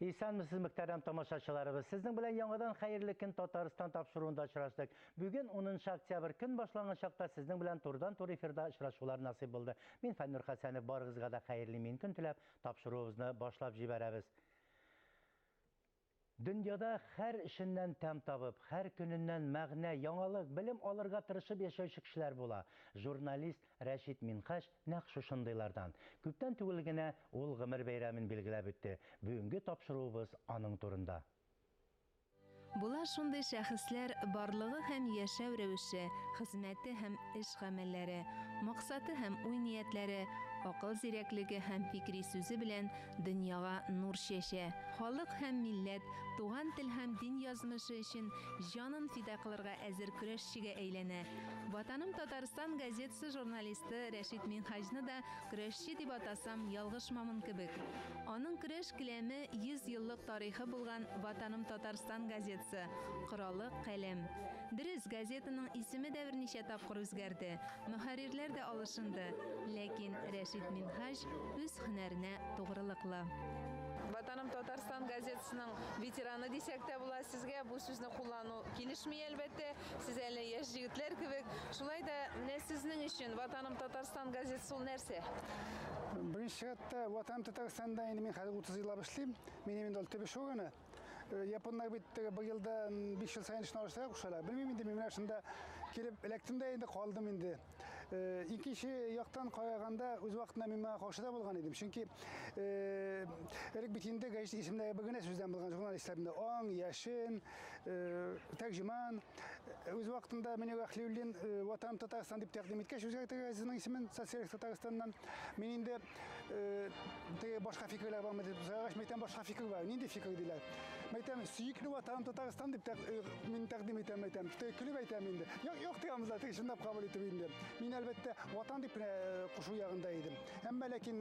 Исәнмесез, мөхтәрәм тамашачыларыбыз. Сезнең белән яңадан Хәерле көн Татарстан тапшыруында очраштык. Бүген 10 октябрь көн башланган чакта сезнең белән турыдан-туры эфирда очрашулар насыйп булды. Мин Фәннур Хәсәнов барыгызга да хәерле мин көн теләп тапшыруыбызны башлап җибәрәбез. Дөньяда һәр эшеннән тәм табып, һәр көненнән мәгънә, яңалык, белем алырга тырышып яшәүче кешеләр була. Журналист Рәшит Минһаҗ нәкъ шушындыйлардан. Күптән түгел генә ул гомер бәйрәмен билгеләп үтте. Бүгенге тапшыруыбыз аның турында. Була шундый шәхесләр, барлыгы һәм яшәү рәвеше, хезмәте һәм эш-гамәлләре, максаты һәм уй-ниятләре, акыл зирәклеге һәм фикри сүзе белән дөньяга нур чәчә, халык һәм милләт, туган тел һәм дин язмышы өчен җанын фида кылырга әзер көрәшчегә әйләнә. Ватаным Татарстан газетасы журналисты Рәшит Минһаҗны да көрәшче дип атасам, ялгышмамын кебек. Аның көрәш келәме 100 еллык тарихы булган Ватаным Татарстан газетасы, коралы, каләм. Дөрес, газетаның исеме дә берничә тапкыр үзгәрде, мөхәррирләр дә алышынды, ләкин Рәшит Минһаҗ үз һөнәренә тугрылыклы. Ватаным Татарстан газетасының ветераны дисәк тә була. Сезгә бу сүзне куллану килешми, әлбәттә. Сез әле яшь җегетләр кебек. Шулай да менә сезнең өчен Ватаным Татарстан газетасы ул нәрсә? Беренче чиратта Ватаным Татарстанда инде мин хәзер 30 еллап эшлим. Минем инде ул төп эш урыны. Японнар бит теге бер елда 5 ел саен эшне алыштыра кушалар. Белмим инде, мин менә шунда килеп эләктем дә инде калдым инде. Икенче яктан караганда, үз вакытында мин моңа каршы да булган идем. Чөнки элек бит инде газета исемнәре бер генә сүздән булган журналистлар инде Аң, Яшен, Тәрҗеман. Үз вакытында Мөнир Әхлиуллин Ватаным Татарстан дип тәкъдим иткәч, үзгәртергә газетаның исемен Социалист Татарстаннан. Мин инде теге башка фикерләр бармы дип сорагач, мәйтәм, башка фикер бар. Нинди фикер диләр? Мәйтәм, сөекле Ватаным Татарстан дип мин тәкъдим итәм, мәйтәм. Теге көлеп әйтәм инде. Юк, юк дигән булса, теге чынлап кабул итеп инде. Мин әлбәттә Ватан дип кенә кушу ягында идем. Әмма ләкин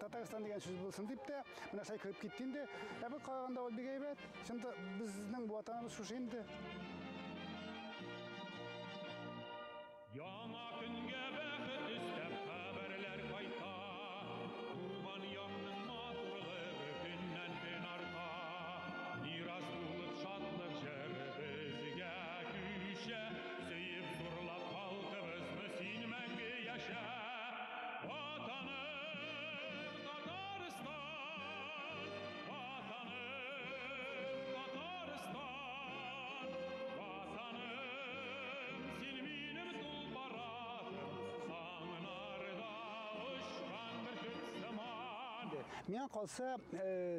Татарстан дигән сүз булсын дип тә, менә шулай кереп китте инде. Ә бер караганда ул бик әйбәт. Чынлап безнең Ватаныбыз шушы инде. Яңа көнгә бәхет өстәп хәбәрләр кайта. Туган якның матурлыгы көннән-көн арта. Мирас булып шатлык җыры безгә күчә. Сөеп зурлап халкыбызны син мәңге яшә. Ватаным Татарстан, Ватаным Татарстан, Ватаным, син минем тулпар атым, таңнарда очкан бөркет сыман. Миңа калса,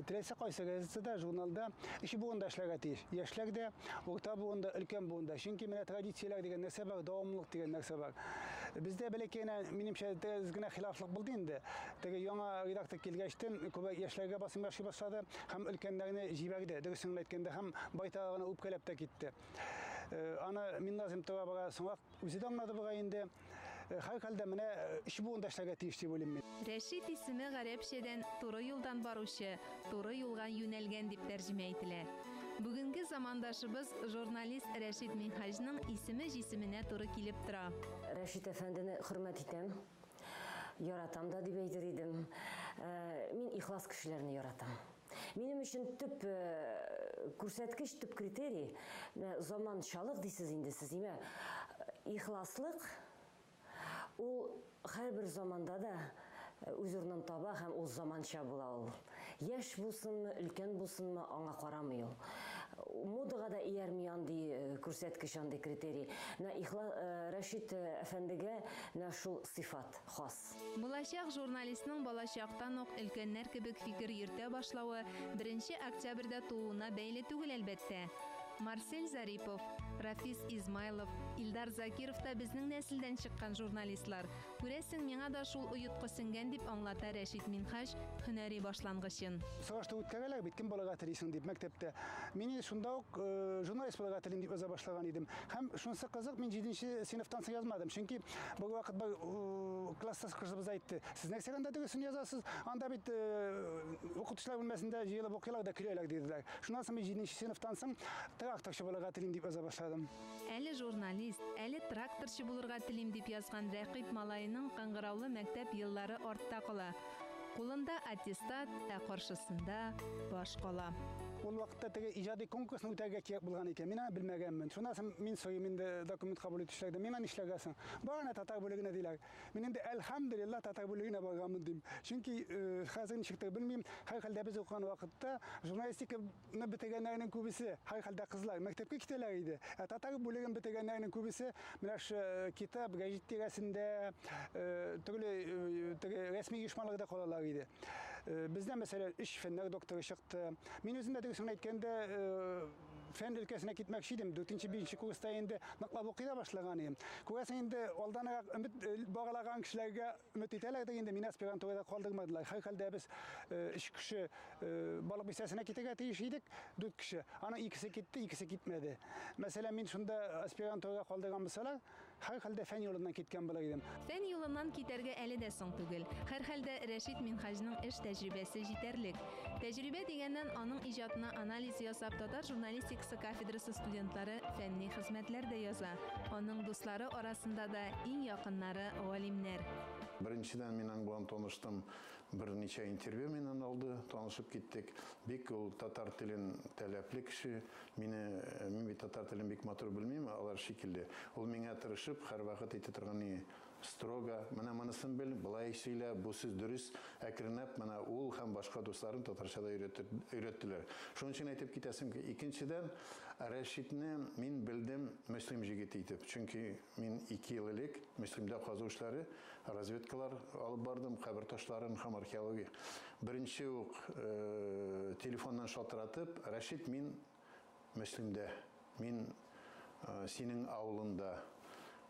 теләсә кайсы газетада, журналда өч буын да эшләргә тиеш. Яшьләр дә, урта буын да, өлкән буын да. Чөнки менә традицияләр дигән нәрсә бар, дәвамлылык дигән нәрсә бар. Бездә бәләкәй генә, минемчә, тәз генә хилафлык булды инде. Теге яңа редактор килгәчтен, күбрәк яшьләргә басым ясый башлады һәм өлкәннәрне җибәрде, дөресен генә әйткәндә, һәм байтагы гына үпкәләп тә китте. Аны Минназыйм тора-бара соңрак үзе дә аңлады бугай инде. Һәрхәлдә менә өч буын да эшләргә тиеш дип уйлыйм мин. Рәшит исеме гарәпчәдән туры юлдан баручы, туры юлга юнәлгән дип тәрҗемә ителә. Бүгенге замандашыбыз журналист Рәшит Минһаҗның исеме җисеменә туры килеп тора. Рәшит әфәндене хөрмәт итәм, яратам да дип әйтер идем. Мин ихлас кешеләрне яратам. Минем өчен төп күрсәткеч, төп критерий, менә заманчалык дисез инде сез, димә, ихласлык ул һәрбер заманда да үз урынын таба һәм ул заманча була ул. Яшь булсынмы, өлкән булсынмы, аңа карамый ул. Модага да иярми андый күрсәткеч, андый критерий. Менә Рәшит әфәндегә менә шул сыйфат хас. Булачак журналистның балачактан ук өлкәннәр кебек фикер йөртә башлавы беренче октябрьдә тууына бәйле түгел, әлбәттә. Марсель Зарипов, Рафис Измайлов, Илдар Закиров та безнең нәселдән чыккан журналистлар. Күрәсең, миңа да шул оеткы сеңгән, дип аңлата Рәшит Минһаҗ һөнәри башлангычын. Сораштыру үткәрәләр бит, кем булырга телисең дип мәктәптә. Мин инде шунда ук журналист булырга телим дип яза башлаган идем. Һәм шунысы кызык, мин 7 сыйныфтан соң язмадым. Чөнки бер вакыт бер классташ кызыбыз әйтте, сез нәрсәгә анда дөресен язасыз? Анда бит укытучылар бүлмәсендә җыелып укыйлар да көләләр, диделәр. Шуннан соң мин 7 сыйныфтан соң тракторчы булырга телим дип яза башладым. Әле журналист, әле тракторчы булырга телим дип язган Рәкыйп малаеның кыңгыраулы мәктәп еллары артта кала. Кулында аттестат, ә каршысында баш кала. Ул вакытта теге иҗади конкурсны үтәргә кирәк булган икән. Мин аны белмәгәнмен. Шуннан соң мин сорыйм инде документ кабул итүчеләрдән. Миңа нишләргә соң? Бар әнә татар бүлегенә диләр. Мин инде әлхәмдүлилләһ татар бүлегенә барганмын дим. Чөнки хәзер ничектер белмим, һәрхәлдә без укыган вакытта журналистиканы бетергәннәрнең күбесе, һәрхәлдә кызлар мәктәпкә китәләр иде. Ә татар бүлеген бетергәннәрнең күбесе менә шу китап, гәҗит тирәсендә, төрле теге рәсми оешмаларда калалар иде. Бездә, мәсәлән, 3 фәннәр докторы чыкты. Мин үзем дә дөресен әйткәндә, фән өлкәсенә китмәкче идем. 4-5 курста инде ныклап укый да башлаган идем. Күрәсең инде, алданрак өмет багалаган кешеләргә өмет итәләр дә инде, мине аспирантурада калдырмадылар. Һәрхәлдә без 3 кеше Балык Бистәсенә китәргә тиеш идек, 4 кеше. Аның икесе китте, икесе китмәде. Мәсәлән, мин шунда аспирантурага калдырган булсалар, һәрхәлдә фән юлыннан киткән булыр идем. Фән юлыннан китәргә әле дә соң түгел. Һәрхәлдә Рәшит Минһаҗның эш тәҗрибәсе җитәрлек. Тәҗрибә дигәннән, аның иҗатына анализ ясап, татар журналистикасы кафедрасы студентлары фәнни хезмәтләр дә яза. Аның дуслары арасында да иң якыннары галимнәр. Беренчедән, мин аның белән таныштым. Берничә интервью миннән алды, танышып киттек. Бик ул татар телен таләпле кеше. Мине, мин бит татар телен бик матур белмим, алар шикелле. Ул миңа тырышып, һәрвакыт әйтә торган ни, строго, менә монысын бел, былай сөйлә, бу сүз дөрес. Әкренләп менә ул һәм башка дусларым татарча да өйрәттеләр. Шуның өчен әйтеп китәсем ки, икенчедән, Рәшитне мин белдем Мөслим җегете итеп. Чөнки мин 2 ел элек Мөслимдә казу эшләре, разведкалар алып бардым, кабер ташларын һәм археология. Беренче үк телефоннан шалтыратып, Рәшит, мин Мөслимдә, мин синең авылында.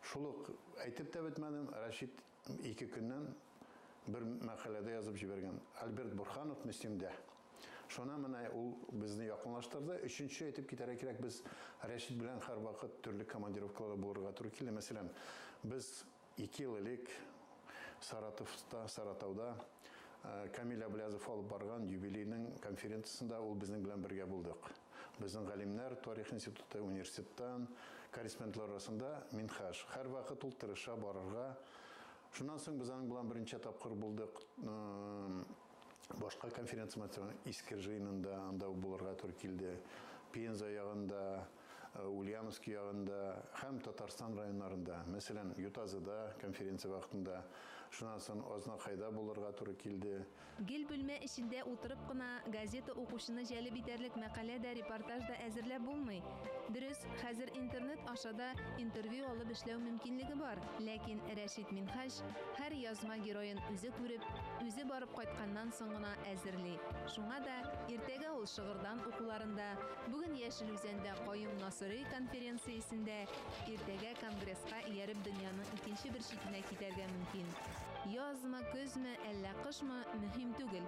Шул ук әйтеп тә бетмәдем, Рәшит 2 көннән бер мәкаләдә язып җибәргән. Альберт Бурханов Мөслимдә. Шуна менә ул безне якынлаштырды. Өченче әйтеп китәргә кирәк, без Рәшит белән һәрвакыт төрле командировкаларда булырга туры килде. Мәсәлән, без 2 ел элек Саратовта, Саратауда Камил Аблязов алып барган юбилейның конференциясендә ул безнең белән бергә булдык. Безнең галимнәр Тарих институты, университеттан, корреспондентлар арасында Минһаҗ. Һәрвакыт ул тырыша барырга. Шуннан соң без аның белән берничә тапкыр булдык. Башка конференция, мәсәлән, Искер җыенында анда булырга туры килде. Пенза ягында, Ульяновск ягында һәм Татарстан районнарында, мәсәлән, Ютазыда конференция вакытында, шуннан соң Азнакайда булырга туры килде. Гел бүлмә эчендә утырып кына газета укучыны җәлеп итәрлек мәкалә дә, репортаж да әзерләп булмый. Дөрес, хәзер интернет аша да интервью алып эшләү мөмкинлеге бар. Ләкин Рәшит Минһаҗ һәр язма героен үзе күреп, үзе барып кайтканнан соң гына әзерли. Шуңа да иртәгә ул Шыгырдан укуларында, бүген Яшел Үзәндә Каюм Насыйри конференциясендә, иртәгә конгресска ияреп дөньяның икенче бер читенә китәргә мөмкин. Язмы, көзме, әллә кышмы, мөһим түгел.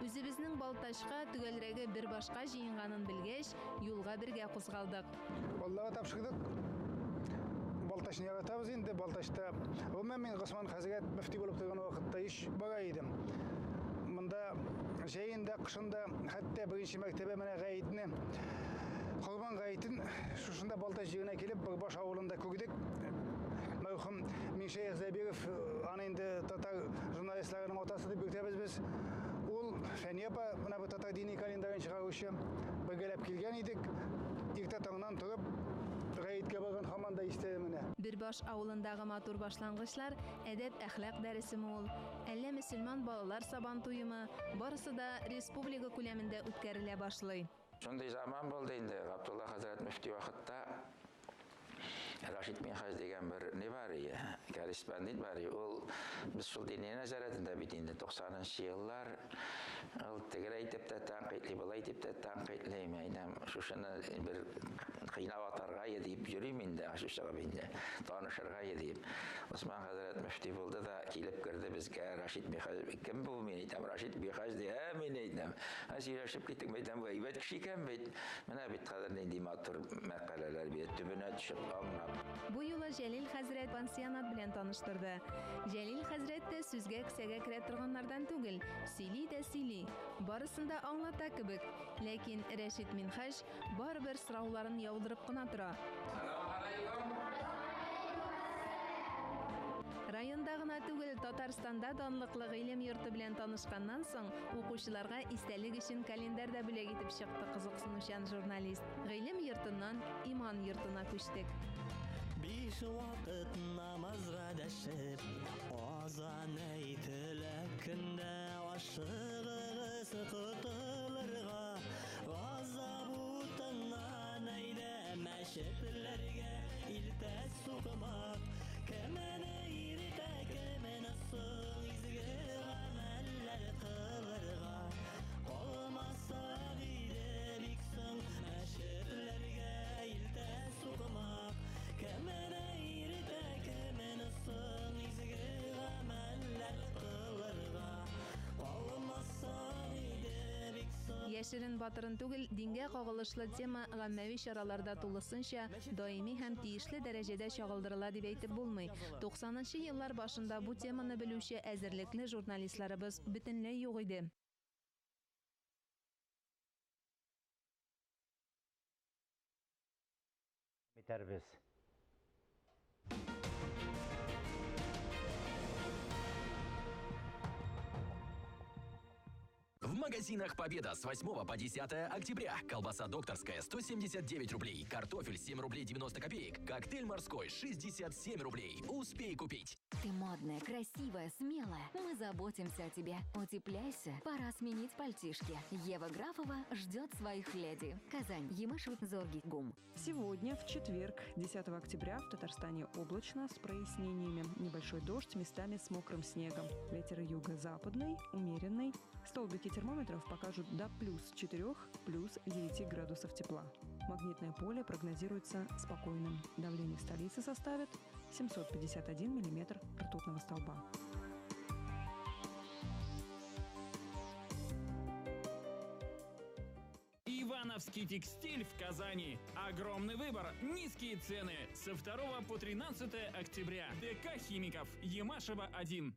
Үзебезнең Балтачка, төгәлрәге бер башка җыенганын белгәч, юлга бергә кузгалдык. Аллаһка тапшырдык. Балтачны яратабыз инде. Балтачта гомумән мин Госман хәзрәт мөфти булып торган вакытта еш бара идем. Монда җәен дә, кышын да, хәтта беренче мәртәбә менә гаетне, Корбан гаетен шушында Балтач җиренә килеп, Бырбаш авылында күрдек. Мәрхүм Миңшәех Зәбиров, аны инде татар журналистларының атасы дип йөртәбез без. Ул Фәния апа, менә бу татар дини календарен чыгаручы, бергәләп килгән идек. Иртә таңнан торып, гаеткә барган һаман да истә менә. Бөрбаш авылындагы матур башлангычлар әдәп әхлак дәресеме ул, әллә мөселман балалар сабан туемы, барысы да республика күләмендә үткәрелә башлый. Шундый заман булды инде, Габдулла хәзрәт мөфти вакытта Рашид Минһаҗ дигән бер ни бар иде, корреспондент бар иде. Ул без шул дини нәзарәтендә бит инде туксанынчы еллар. Ул тегеләй итеп тә тәнкыйтьли, былай итеп тә тәнкыйтьли. Мин әйтәм, шушыны бер кыйнап атарга иде дип йөрим инде, ачу чыгып инде, танышырга иде дип. Усман хәзрәт мөфти булды да килеп керде безгә Рашид Минһаҗ. Кем бу, мин әйтәм, Рашид Минһаҗ ди, ә мин әйтәм. Ә сөйләшеп киттек, мин әйтәм, бу әйбәт кеше икән бит. Менә бит хәзер нинди матур мәкаләләр бирә, төбенә төшеп аңлап. Бу юлы Җәлил хәзрәт пансионат белән таныштырды. Җәлил хәзрәт тә сүзгә кесәгә керә торганнардан түгел, сөйли дә сөйли, барысын да аңлата кебек. Ләкин Рәшит Минһаҗ барыбер сорауларын яудырып кына тора. Районда гына түгел, Татарстанда данлыклы гыйлем йорты белән танышканнан соң, укучыларга истәлек өчен календарь да бүләк итеп чыкты кызыксынучан журналист. Гыйлем йортыннан иман йортына күчтек. Биш вакыт намазга дәшеп, азан әйтелә көндә, ашыгыгыз котылырга, газап утыннан әйдә мәчетләргә илтә сукмак. Кемне иртә, кемне соң изге гамәлләр кылырга, калмасак иде бик соң мәчетләргә илтә сукмак. Кемне иртә, кемне соң изге гамәлләр кылырга, калмасак иде бик соң. Яшерен батырын түгел, дингә кагылышлы тема гаммәви чараларда тулысынча даими һәм тиешле дәрәҗәдә чагылдырыла дип әйтеп булмый. 90нчы еллар башында бу теманы белүче әзерлекле журналистларыбыз бөтенләй юк иде. Итәрбез. В магазинах «Победа» с 8 по 10 октября. Колбаса докторская 179 рублей, картофель 7 рублей 90 копеек, коктейль морской 67 рублей. Успей купить. Ты модная, красивая, смелая. Мы заботимся о тебе. Утепляйся. Пора сменить пальтишки. Ева Графова ждет своих леди. Казань. Ямышев, Зорги, ГУМ. Сегодня, в четверг, 10 октября, в Татарстане облачно с прояснениями. Небольшой дождь, местами с мокрым снегом. Ветер юго-западный, умеренный. Столбики термометров покажут до плюс 4, плюс 9 градусов тепла. Магнитное поле прогнозируется спокойным. Давление в столице составит 751 миллиметр ртутного столба. Ивановский текстиль в Казани. Огромный выбор, низкие цены. Со 2 по 13 октября. ДК «Химиков», Ямашева 1.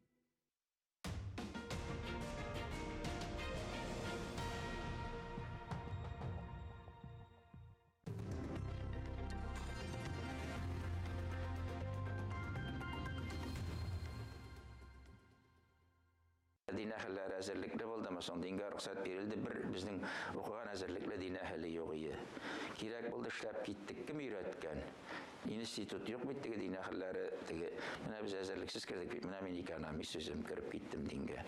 Дин әһелләре әзерлекле булдымы соң? Дингә рөхсәт бирелде, бер безнең укыган әзерлекле дин әһеле юк иде. Кирәк булды, эшләп киттек. Кем өйрәткән? Институт юк бит теге дин әһелләре теге. Менә без әзерлексез кердек бит. Менә мин экономист үзем кереп киттем дингә.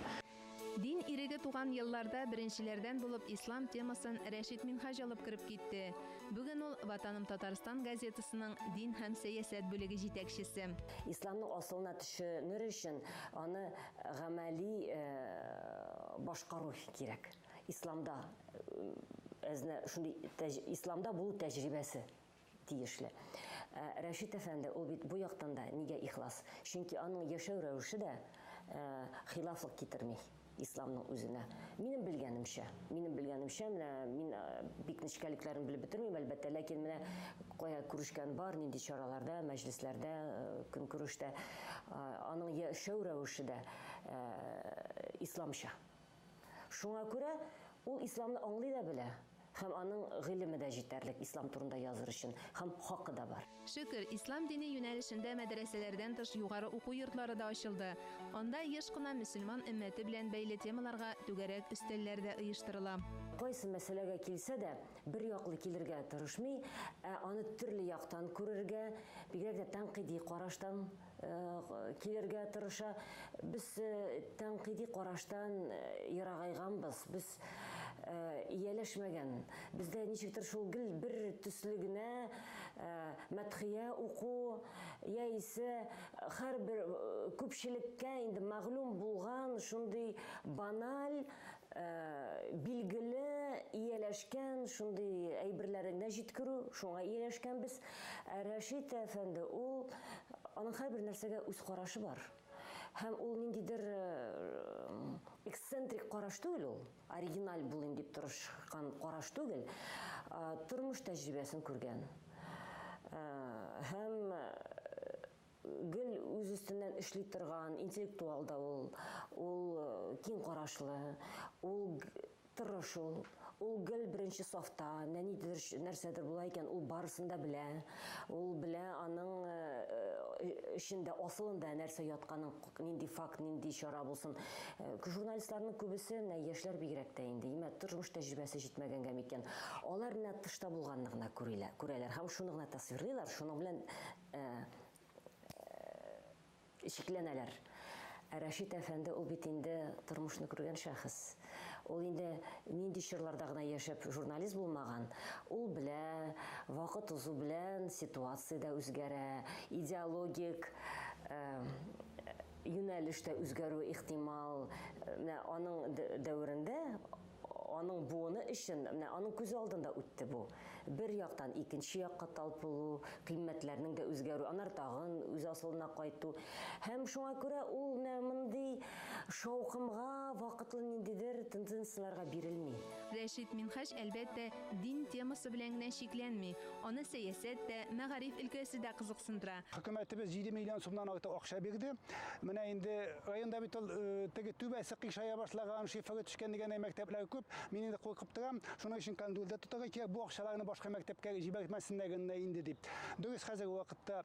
Дин иреге туган елларда беренчеләрдән булып ислам темасын Рәшит Минһаҗ алып кереп китте. Бүген ул Ватаным Татарстан газетасының дин һәм сәясәт бүлеге җитәкчесе. Исламның асылына төшенер өчен аны гамәли башкару кирәк. Исламда әзне шундый исламда булу тәҗрибәсе тиешле. Рәшит әфәнде ул бит бу яктан да нигә ихлас? Чөнки аның яшәү рәвеше дә хилафлык китерми исламның үзенә. Минем белгәнемчә, менә мин бик нечкәлекләрен белеп бетермим, әлбәттә, ләкин менә кая күрешкән бар, нинди чараларда, мәҗлесләрдә, көнкүрештә, аның яшәү рәвеше дә исламча. Шуңа күрә ул исламны аңлый да белә. Һәм аның гыйлеме дә җитәрлек ислам турында языр өчен, һәм хакы да бар. Шөкер, ислам дине юнәлешендә мәдрәсәләрдән тыш югары уку йортлары да ачылды. Анда еш кына мөселман өммәте белән бәйле темаларга түгәрәк өстәлләр дә оештырыла. Кайсы мәсьәләгә килсә дә, бер яклы килергә тырышмый, ә аны төрле яктан күрергә, бигрәк тә тәнкыйди караштан килергә тырыша. Без тәнкыйди караштан ерагайганбыз, без ияләшмәгән. Бездә ничектер шул гел бер төсле генә мәдхия уку, яисә һәрбер күпчелеккә инде мәгълүм булган шундый баналь, билгеле, ияләшкән шундый әйберләрне җиткерү, шуңа ияләшкәнбез. Рәшит әфәнде, ул аның һәрбер нәрсәгә үз карашы бар. Һәм ул ниндидер эксцентрик караш түгел ул, оригиналь булыйм дип тырышкан караш түгел, тормыш тәҗрибәсен күргән. Һәм гел үз өстеннән эшли торган интеллектуал да ул, ул киң карашлы, ул тырыш ул, Ул гел беренче сафта, менә ниндидер нәрсәдер була икән, ул барысын да белә. Ул белә аның эчендә, асылында нәрсә ятканын, нинди факт, нинди чара булсын. Журналистларның күбесе, менә яшьләр бигрәк тә инде, имә тормыш тәҗрибәсе җитмәгәнгә микән, алар менә тышта булганны гына күрәләр һәм шуны гына тасвирлыйлар, шуның белән чикләнәләр. Ә Рәшит әфәнде ул бит инде тормышны күргән шәхес. Ул инде нинди чорларда гына яшәп журналист булмаган, ул белә, вакыт узу белән ситуация дә үзгәрә, идеологик юнәлеш тә үзгәрү ихтимал. Менә аның дәверендә, аның буыны өчен, менә аның күзе алдында үтте бу. Бер яктан икенче якка талпылу, кыйммәтләрнең дә үзгәрү, анар тагын үз асылына кайту. Һәм шуңа күрә ул менә мондый шаукымга вакытлы ниндидер тенденцияләргә бирелми. Рәшит Минһаҗ әлбәттә дин темасы белән генә чикләнми. Аны сәясәт тә, мәгариф өлкәсе дә кызыксындыра. Хөкүмәтебез 7 миллион сумнан артык акча бирде. Менә инде районда бит ул теге түбәсе кыйшая башлаган, шиферы төшкән дигән мәктәпләр күп. Мин инде куркып торам. Шуның өчен контрольдә тотарга кирәк, бу акчаларны башка мәктәпкә җибәрмәсеннәр генә инде дип. Дөрес, хәзерге вакытта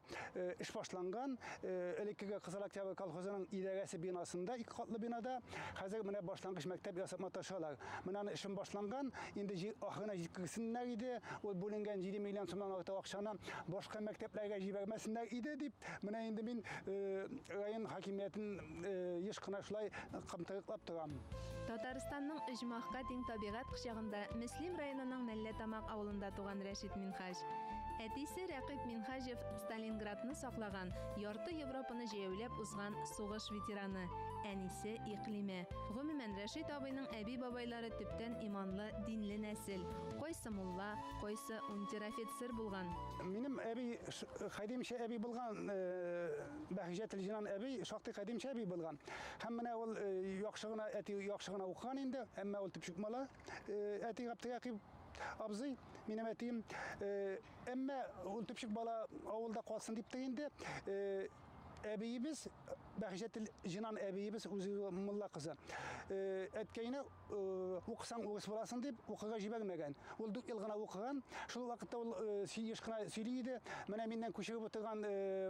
эш башланган. Элеккеге Кызыл Октябрь колхозының идарәсе бинасында, ике катлы бинада хәзер менә башлангыч мәктәп ясап маташалар. Менә аны эшем башланган, инде ахырына җиткерсеннәр иде, ул бүленгән 7 миллион сумнан артык акчаны башка мәктәпләргә җибәрмәсеннәр иде дип, менә инде мин район хакимиятен еш кына шулай кымтырыклап торам. Татарстанның оҗмахка тиң табигать кочагында Мөслим районының Мәлләтамак авылында туган Рәшит Минһаҗ. Әтисе Рәкыйп Минһаҗев Сталинградны саклаган, ярты Европаны җәяүләп узган сугыш ветераны, әнисе Иклиме. Гомумән, Рәшит абыйның әби-бабайлары төптән иманлы, динле нәсел. Кайсы мулла, кайсы унтер-офицер булган. Минем әби, кадимчә әби булган, Бәһҗәтел Җинан әби, шактый кадимчә әби булган. Һәм менә ул яхшы гына, әти яхшы гына укыган инде, әмма ул төпчек бала. Әти Габдерәкыйп абзый, минем әтием, әмма ул төпчек бала авылда калсын дип тә инде, әбиебез, Бәһҗәтел Җинан әбиебез үзе мулла кызы. Әткәйне укысаң урыс буласың дип укырга җибәрмәгән. Ул 4 ел гына укыган. Шул вакытта ул еш кына сөйли иде. Менә миннән күчереп утырган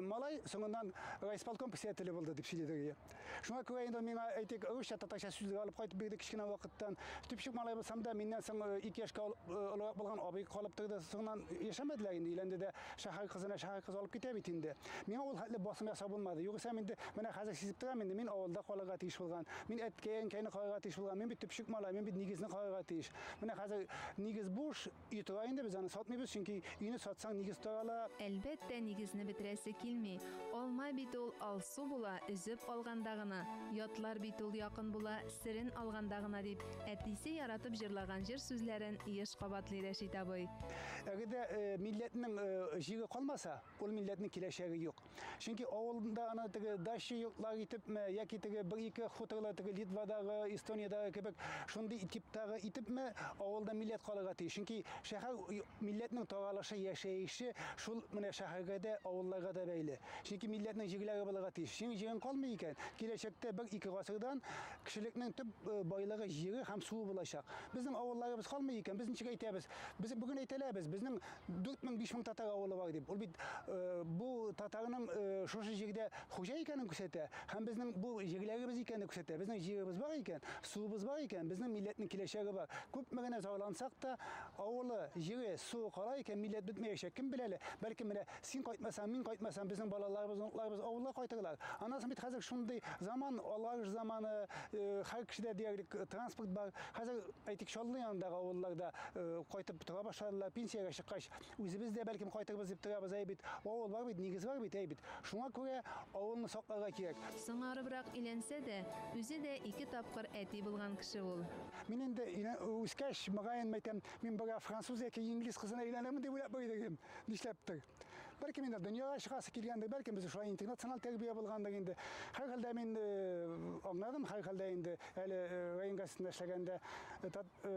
малай соңыннан райисполком председателе булды дип сөйләде. Шуңа күрә инде миңа әйтик, русча, татарча сүзләр алып кайтып бирде кечкенә вакыттан. Төпчек малай булсам да, миннән соң 2 яшькә олырак булган абый калып торды. Соңыннан яшәмәделәр инде, өйләнде дә шәһәр кызына шәһәр кызы алып китә бит инде. Миңа ул хәтле басым ясап булмады. Югыйсә инде менә хәзер сизеп торам инде, мин авылда калырга тиеш булган. Мин әткәй, әнкәйне карарга тиеш булган. Мин бит төпчек малай, мин бит нигезне карарга тиеш. Менә хәзер нигез буш, өй тора инде, без аны сатмыйбыз, чөнки өйне сатсаң нигез тарала. Әлбәттә, нигезне бетерәсе килми. Алма бит ул алсу була, өзеп алганда гына. Ятлар бит ул якын була, серен алганда гына дип, әтисе яратып җырлаган җыр сүзләрен еш кабатлый Рәшит абый. Әгәр дә милләтнең җире калмаса, ул милләтнең киләчәге юк. Чөнки авылда аны теге дача йортлар итепме, яки теге бер-ике хуторлар теге Литвадагы, Эстониядагы кебек шундый типтагы итепме, авылда милләт калырга тиеш. Чөнки шәһәр милләтнең таралышы, яшәеше шул менә шәһәргә дә, авылларга да бәйле. Чөнки милләтнең җирләре булырга тиеш. Чөнки җирең калмый икән, киләчәктә бер-ике гасырдан кешелекнең төп байлыгы җире һәм суы булачак. Безнең авылларыбыз калмый икән, без ничек әйтәбез? Без бүген әйтәләбез, безнең 4000-5000 татар авылы бар дип. Ул бит бу татарның шушы җирдә хуҗа икәнен күрсәтә һәм безнең бу җирләребез икәнен күрсәтә. Безнең җиребез бар икән, суыбыз бар икән, безнең милләтнең киләчәге бар. Күпме генә зарлансак та, авылы, җире, суы кала икән, милләт бетмәячәк. Кем белә әле, бәлки менә син кайтмасаң, мин кайтмасам, безнең балаларыбыз, оныкларыбыз авылга кайтырлар. Аннан соң бит хәзер шундый заман, алгаш заманы, һәр кешедә диярлек транспорт бар. Хәзер әйтик, Чаллы янындагы авылларда кайтып тора башладылар, пенсиягә чыккач, үзебез дә бәлкем кайтырбыз дип торабыз, әй бит, авыл бар бит, нигез бар бит, әй бит. Шуңа күрә авылны сакларга кирәк. Соңарыбрак өйләнсә дә, үзе дә 2 тапкыр әти булган кеше ул. Мин инде үскәч, мөгаен әйтәм, мин бер француз яки инглиз кызына өйләнермен дип уйлап йөрдем. Нишләптер? Бәлки мин дөньяга чыгасы килгәндер, бәлки без шулай интернациональ тәрбия булгандыр инде. Һәр хәлдә мин аңладым, һәр хәлдә инде әле район газетында эшләгәндә,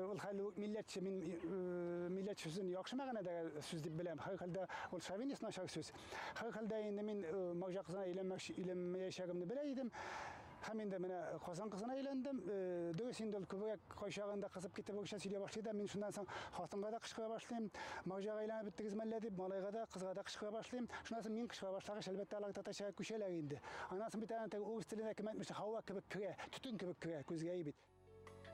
ул хәл милләтче, мин милләтче сүзен яхшы мәгънәдә сүз дип беләм. Һәр хәлдә ул шовинист начар сүз. Һәр хәлдә инде мин марҗа кызына өйләнмәячәгемне белә идем. Һәм инде менә Казан кызына әйләндем. Дөрес инде ул күбрәк кайчагында кызып китеп русча сөйли башлый да, мин шуннан соң хатынга да кычкыра башлыйм. Марҗага әйләнеп беттегез мәллә дип, малайга да, кызга да кычкыра башлыйм. Шуннан соң мин кычкыра башлагач, әлбәттә, алар татарчага күчәләр инде. Аннан соң бит аның теге урыс теленә кем әйтмешли, һава кебек керә, төтен кебек керә күзгә бит.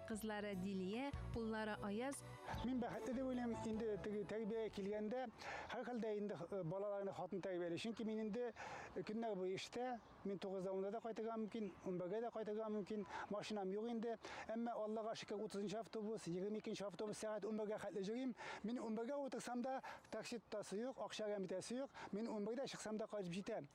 Кызлары Дилия, уллары Аяз. Мин бәхетле дип уйлыйм, инде теге тәрбиягә килгәндә, һәрхәлдә инде балаларны хатын тәрбияли. Чөнки мин инде көннәр буе эштә, мин 9-да 10-да да кайтырга мөмкин, 11-гә дә кайтырга мөмкин, машинам юк инде. Әмма Аллага шөкер, 30 автобус, 22 автобус сәгать 11-гә хәтле йөрим. Мин 11-гә утырсам да, такси тотасы юк, акча әрәм итәсе юк. Мин 11-дә чыксам да кайтып җитәм.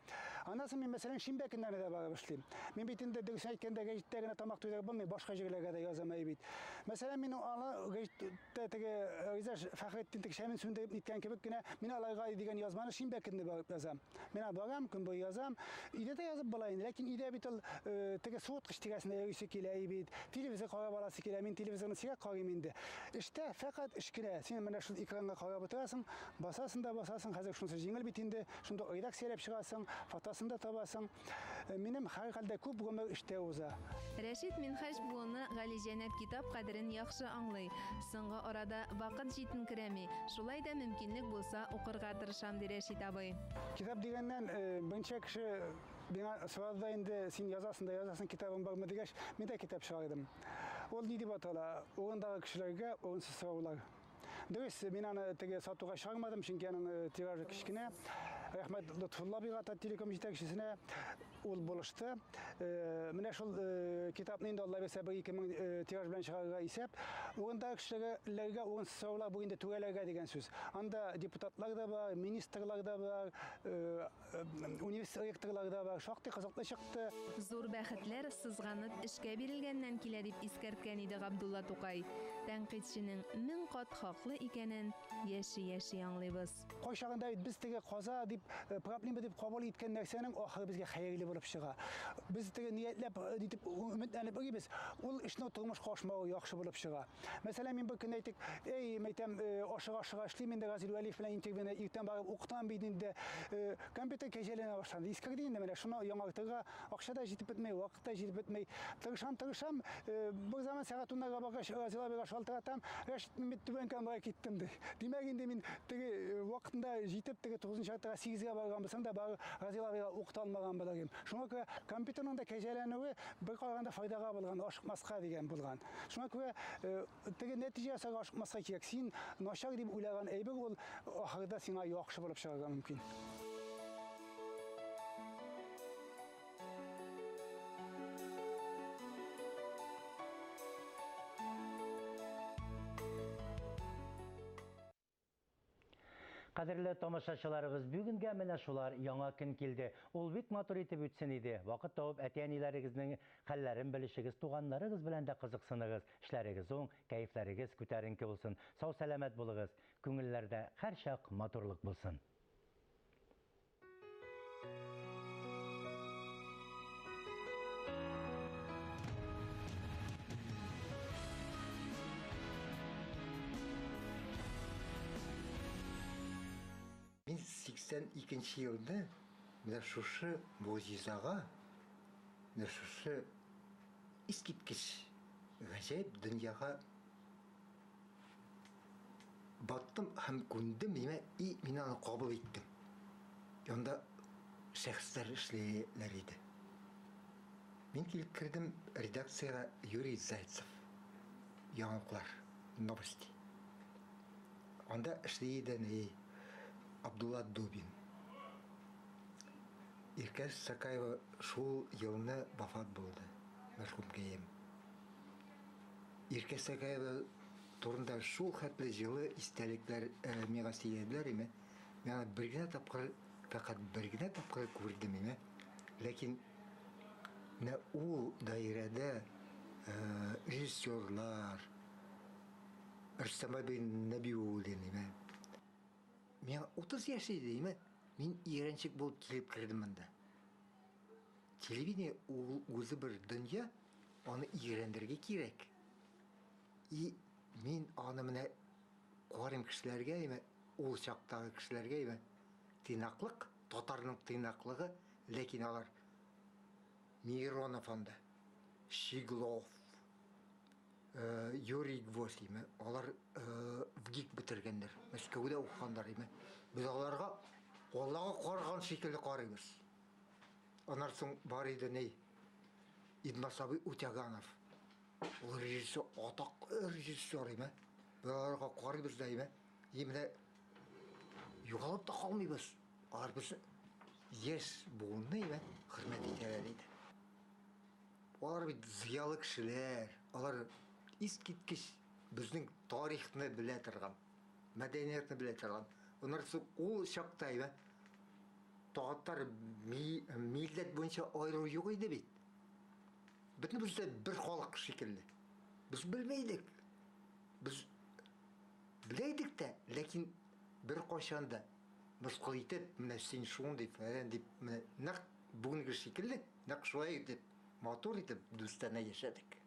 Аннан соң мин, мәсәлән, шимбә көннәрне дә барып эшлим. Мин бит инде дөресен әйткәндә гәҗиттә генә тамак туйдырып булмый, башка җирләргә дә язам әй бит. Мәсәлән, мин аны гәҗиттә теге Риза Фәхретдин теге шәмен сүндереп ниткән кебек кенә, мин аларга дигән язманы шимбә көнне барып язам. Мин аны барам, көн буе язам. Өйдә дә язып була инде, ләкин өйдә бит ул теге суыткыч тирәсендә йөрисе килә әй бит. Телевизор карап аласы килә. Мин телевизорны сирәк карыйм инде. Эштә фәкать эш кенә. Син менә шул экранга карап утырасың, басасың да басасың. Хәзер шунысы җиңел бит инде. Шунда редакцияләп чыгасың, фотосын да табасың. Минем һәрхәлдә күп гомер эштә уза. Рәшит Минһаҗ буыны галиҗәнәп китап кадерен яхшы аңлый. Соңгы арада вакыт җитенкерәми, шулай да мөмкинлек булса укырга тырышам, ди Рәшит абый. Китап дигәннән, берничә кеше миңа сорады да инде, син язасың да язасың, китабың бармы дигәч, мин дә китап чыгардым. Ул ни дип атала? Урындагы кешеләргә урынсыз сораулар. Дөрес, мин аны теге сатуга чыгармадым, чөнки аның тиражы кечкенә. Рәхмәт Лотфулла абыйга, Таттелеком җитәкчесенә, ул булышты. Менә шул китапны инде Алла бирсә бер 2000 тираж белән чыгарырга исәп. Урындагы кешеләргә урынсыз сораулар бу инде түрәләргә дигән сүз. Анда депутатлар да бар, министрлар да бар, университет ректорлары да бар. Шактый кызыклы чыкты. Зур бәхетләр сызганып эшкә бирелгәннән килә дип искәрткән иде Габдулла Тукай. Тәнкыйтьченең мең кат хаклы икәнен яши-яши аңлыйбыз. Кайчагында бит без теге каза дип, проблема дип кабул иткән нәрсәнең ахыры безгә хәерле булып чыга. Без теге ниятләп итеп өметләнеп йөрибез, ул эшнең тормышка ашмавы яхшы булып чыга. Мәсәлән, мин бер көн әйтик, эй, мәйтәм, ашыга-ашыга эшлим инде Газил Вәлиев белән интервьюны иртән барып укытам бит инде. Компьютер кәҗәләнә башлады. Искерде инде менә, шуны яңартырга акча да җитеп бетми, вакыт та җитеп бетми. Тырышам, тырышам, бер заман сәгать уннарга баргач, Разил абыйга шалтыратам, Рәшит, мин бит Түбән Камага киттем ди. Димәк, инде мин теге вакытында җитеп, теге тугызынчы яртыга сигезгә барган булсам да, барыбер Разил абыйга укыта алмаган булыр идем. Шуңа күрә компьютерның да кәҗәләнүе бер караганда файдага булган, ашыкмаска дигән булган. Шуңа күрә теге нәтиҗә ясарга ашыкмаска кирәк. Син начар дип уйлаган әйбер ул ахырда сиңа яхшы булып чыгарга мөмкин. Кадерле тамашачыларыбыз, бүгенгә менә шулар яңа көн килде. Ул бик матур итеп үтсен иде. Вакыт табып әти-әниләрегезнең хәлләрен белешегез, туганнарыгыз белән дә кызыксыныгыз. Эшләрегез уң, кәефләрегез күтәренке булсын. Сау-сәламәт булыгыз. Күңелләрдә һәрчак матурлык булсын. Мин 82 елны менә шушы могҗизага, менә шушы искиткеч гаҗәеп дөньяга баттым һәм күндем, димәк, и мин аны кабул иттем. Янда шәхесләр эшлиләр иде. Мин килеп кердем редакциягә Юрий Зайцев. Яңалыклар, новости. Анда эшли иде ни Абдулла Дубин. Иркә Сакаева шул елны вафат булды, мәрхүмкәем. Иркә Сакаева турында шул хәтле җылы истәлекләр миңа сөйләделәр име. Мин аны бер генә тапкыр, фәкать бер генә тапкыр күрдем име. Ләкин менә ул даирәдә режиссерлар, Рөстәм абый Нәбиуллин име. Миңа 30 яшь иде име. Мин өйрәнчек булып килеп кердем монда. Телевидение ул үзе бер дөнья, аны өйрәнергә кирәк. И мин аны менә карыйм кешеләргә, име, ул чактагы кешеләргә, име, тыйнаклык, татарның тыйнаклыгы, ләкин алар Миронов анда. Щеглов, Юрий Гвоздь име, алар ВГИК бетергәннәр, Мәскәүдә укыганнар име. Без аларга Аллага караган шикелле карыйбыз. Аннан соң бар иде ни, Идмас абый Утяганов. Ул режиссер, атаклы режиссер име. Без аларга карыйбыз да име. И менә югалып та калмыйбыз. Алар безне яшь буынны име хөрмәт итәләр иде. Алар бит зыялы кешеләр, алар искиткеч безнең тарихны белә торган, мәдәниятне белә торган. Аннан соң ул чакта әйбә татар милләт буенча аеру юк иде бит. Бөтенебез дә бер халык шикелле. Без белми идек. Без белә идек тә, ләкин беркайчан да мыскыл итеп, менә син шундый фәлән дип, менә нәкъ бүгенге шикелле, нәкъ шулай итеп, матур итеп, дустанә яшәдек.